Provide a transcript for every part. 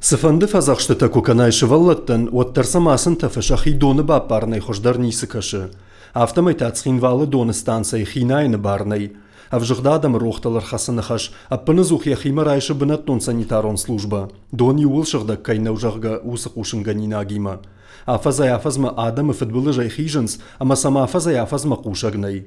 Цыфӕнды фӕдзӕхстытӕ куы кӕнай сывӕллӕттӕн, уӕддӕр сӕм асынтӕфы сӕхи доны баппарынӕй хуыздӕр ницы кӕсы. Афтӕмӕй та Цхинвалы доны станцӕйы хинайыны бар нӕй. Ӕвзыгъд адӕмы рохтыл ӕрхӕцыны хӕс ӕппынӕдзух йӕхимӕ райсы бынӕттон санитарон службӕ, дон иууыл сыгъдӕг кӕй нӕу, зӕгъгӕ, уыцы хъусынгӕнинагимӕ. Афӕдзӕй-афӕдзмӕ адӕмы фыдбылызӕй хизынц ӕмӕ сӕм афӕдзӕй-афӕдзмӕ хъусӕг нӕй.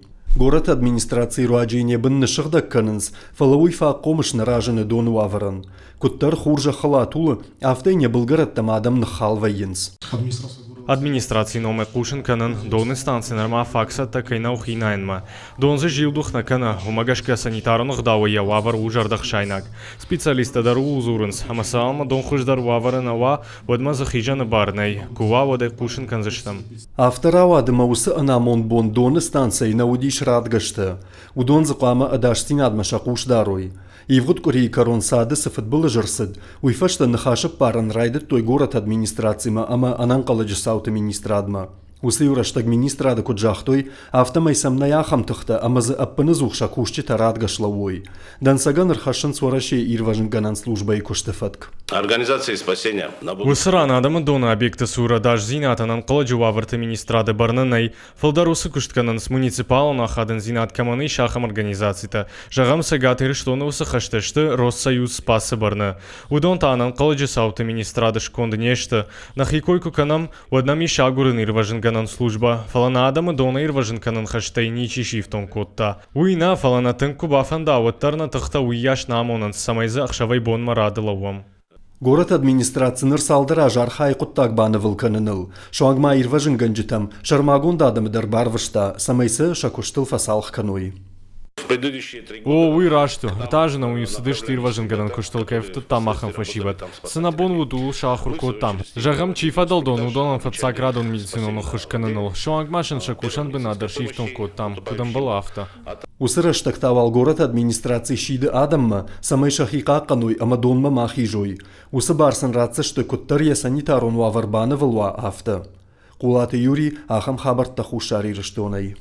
Горӕты администрацийы руаджы йын йӕ бын ныссыгъдӕг кӕнынц, фӕлӕ уый фаг хъомыс нӕ разыны доны уавӕрӕн. Куыддӕр хур зӕххыл атулы, афтӕ йын йӕ былгӕрӕттӕм адӕм ныххал вӕййынц. Администрацийы номӕй хъусын кӕнын, доны станци нырма фаг цӕттӕ кӕй нӕу хинайынмӕ. Дон дзы зилдух нӕ кӕны, уымӕ гӕсгӕ санитарон ӕгъдауӕй йӕ уавӕр у зӕрдӕхсаинаг. Специалисттӕ дӕр ууыл дзурынц, ӕмӕ цалынмӕ дон хуыздӕр уавӕры нӕ уа, уӕдмӕ дзы хизӕны бар нӕй, куы уа, уӕд ӕй хъусын кӕндзыстӕм. Афтӕ рауад ӕмӕ уыцы ӕнамонд бон доны станцӕйы нӕ уыдис радгӕстӕ. Уыдон дзы хъуамӕ ӕдасдзинадмӕ сӕ хъус дарой. Ивгъуыд къуырийы кӕрон цады цы фыдбылыз ӕрцыд, уый фӕстӕ ныхасы ппарын райдыдтой горӕты администрацимӕ ӕмӕ ӕнӕнхъӕлӕджы цауты министрадмӕ. Уыцы-иу рӕстӕг министрады куыд загътой, афтӕмӕй сӕм нӕй ахӕм тыхтӕ ӕмӕ дзы ӕппынӕдзух сӕ кусджытӕ радгӕ слӕууой. Дӕнцӕгӕн ӕрхӕссынц Уӕрӕсейы ирвӕзынгӕнӕн службӕйы куысты фӕтк. Организация спасения. Уыцы ран адӕмы доны объекты цур ӕдасдзинад ӕнӕнхъӕлӕджы уавӕрты министрады бӕрны нӕй, Фылдӕр уыцы куыст кӕнынц, муниципалон ахадындзинад кӕмӕн ис, ахӕм организацитӕ. Зӕгъӕм, Цӕгат Ирыстоны уыцы хӕстӕ сты Россоюз Спас-ы бӕрны. Уыдон та ӕнӕнхъӕлӕджы цауты министрады сконд не сты. Нӕхи кой куы кӕнӕм, уӕд нӕм ис агурын-ирвӕзынгӕнӕн службӕ, фӕлӕ нӕ адӕмы донӕй ирвӕзын кӕнын хӕстӕй ничи сифтонг кодта. Уый нӕ, фӕлӕ нӕ тынг куы бафӕнда, уӕддӕр нӕ тыхтӕ уыйас нӕ амонынц, цӕмӕй дзы ӕхсӕвӕй-бонмӕ рады лӕууӕм. Горӕты администраци ныр цалдӕр азы архайы хъуыддаг банывыл кӕныныл. Суанг ма ирвӕзынгӕнджытӕм сӕрмагонд адӕмы дӕр барвыста, цӕмӕй сӕ сӕ куыстыл фӕцалх кӕной. О, уый раст у. Ӕртӕ азы нӕм уым цыдысты ирвӕзынгӕнӕн куыстыл кӕй ӕфтыдтам, ахӕм фӕсивӕд. Цы нӕ бон уыд, ууыл сӕ ахуыр кодтам. Зӕгъӕм, чи фӕдӕлдон, уыдонӕн фыццаградон медицинон ӕххуыс кӕныныл. Суанг ма сын сӕ кусӕн бынат дӕр сифтонг кодтам, куыд ӕмбӕлы, афтӕ. Уыцы рӕстӕг та уал горӕты администраци сиды адӕммӕ, цӕмӕй сӕхи хъахъхъӕной ӕмӕ донмӕ ма хизой. Уыцы бар сын ратдзысты, куыддӕр йӕ санитарон уавӕр банывыл уа, афтӕ. Хъулаты Юрий ахӕм хабӕрттӕ Хуссар Ирыстонӕй.